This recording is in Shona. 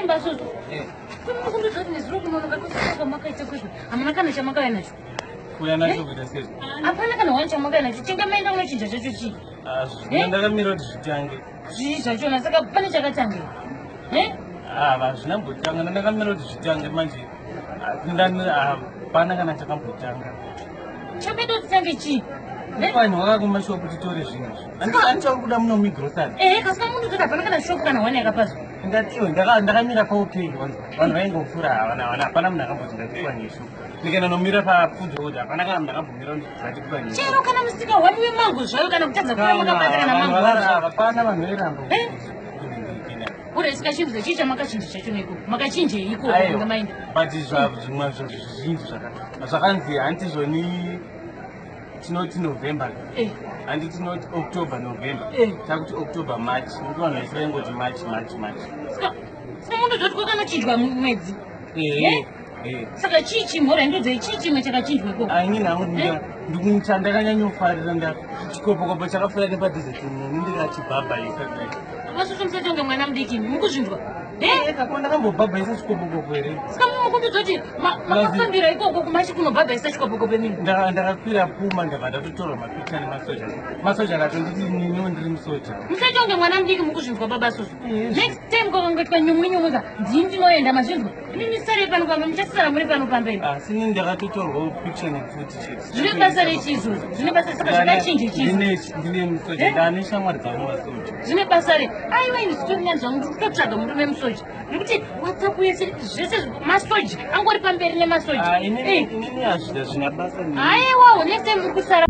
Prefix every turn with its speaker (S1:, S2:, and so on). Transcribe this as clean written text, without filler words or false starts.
S1: Basusu. Kundudza kuti nezuro kunonoka kusaka makaita kwezvo. Hamuna kana chamakauya nacho.
S2: Kuuya nacho kuita sei?
S1: Hapana kana wani chamakauya nacho. Chinga maenda unochinja chacho chii?
S2: Ah, zvino ndakamira kuti zvitange.
S1: Zvii zvachona saka pane chakatange. Eh?
S2: Ah, hazvina mbotanga. Ndakamira kuti zvitange manje. Hapana kana chakambotanga.
S1: Chakaita kuti tange chii?
S2: Vanhu vakakumashopu titore zvinhu. Handichauri kuda muno mugrocery.
S1: Eh, kasi munhu kuti hapana kana shopu kana wani yakapazwa.
S2: Ndati iwe ndakamira paOK vanhu vaingopfuura havana havana hapana munhu akamboti ndatikwanye shopu. Ndikanonomira pafood road hapana kana munhu akambomira ndatikwanye.
S1: Chero kana musika wani wemango zvayo kana kutadza kuya makabata kana mango.
S2: Hapana vanhu vairamba.
S1: Eh? Uri sika chinhu chii chamakachinja chacho neko? Makachinjeiko kunga maenda?
S2: But zvimwe zvizhinji zvakanzi hanti zvoni tinoti November. Handi tinoti October, November. Takuti October, March. Nekuti vanhu vese vaingoti March, March, March.
S1: Saka munhu zvoti kwakanochinjwa mwedzi.
S2: Eh.
S1: Saka chii chimhora ndodzai chii chimwe chakachinjwa ikoko?
S2: Ini hangu chandakanyanyofariira nda chikopokopo chakapfuura nepadhuze neni ndikachibhabhaisa kudai.
S1: Vasusu musati unge mwana mudiki mukuzvinzwa.
S2: Kako ndakambobhabhaisa chikopokopo here?
S1: Saka mukundudza kuti makafambira ikoko kumachi kunobhabhaisa chikopokopo imimi.
S2: Ndakakwira puma ndabva ndatotorwa mapicha nemasoja. Masoja akatonditi niniwo ndiri musoja.
S1: Musati unge mwana mudiki mukuzvinzwa baba Susu. Next time kwakangoitwa nyumwi nyumwi ka ndini ndinoenda mazvinzwa. Imimi sarei pano pamba muchasara muri pano pamba imi.
S2: Asi inini ndakatotorwawo picture nepfuti chete.
S1: Zvine basa rechii izvozvo? Zvine basa saka zvakachinja chii?
S2: Ndine musoja ndane shamwari dzangu masoja.
S1: Zvine basa re aiwa ini sitori nyanzva vangu ndikutotsvaga murume musoja. Nekuti WhatsApp yese zvese masoja angori pamberi nemasoja.
S2: Inini hazvina basa.
S1: Aiwa next time muri kusara.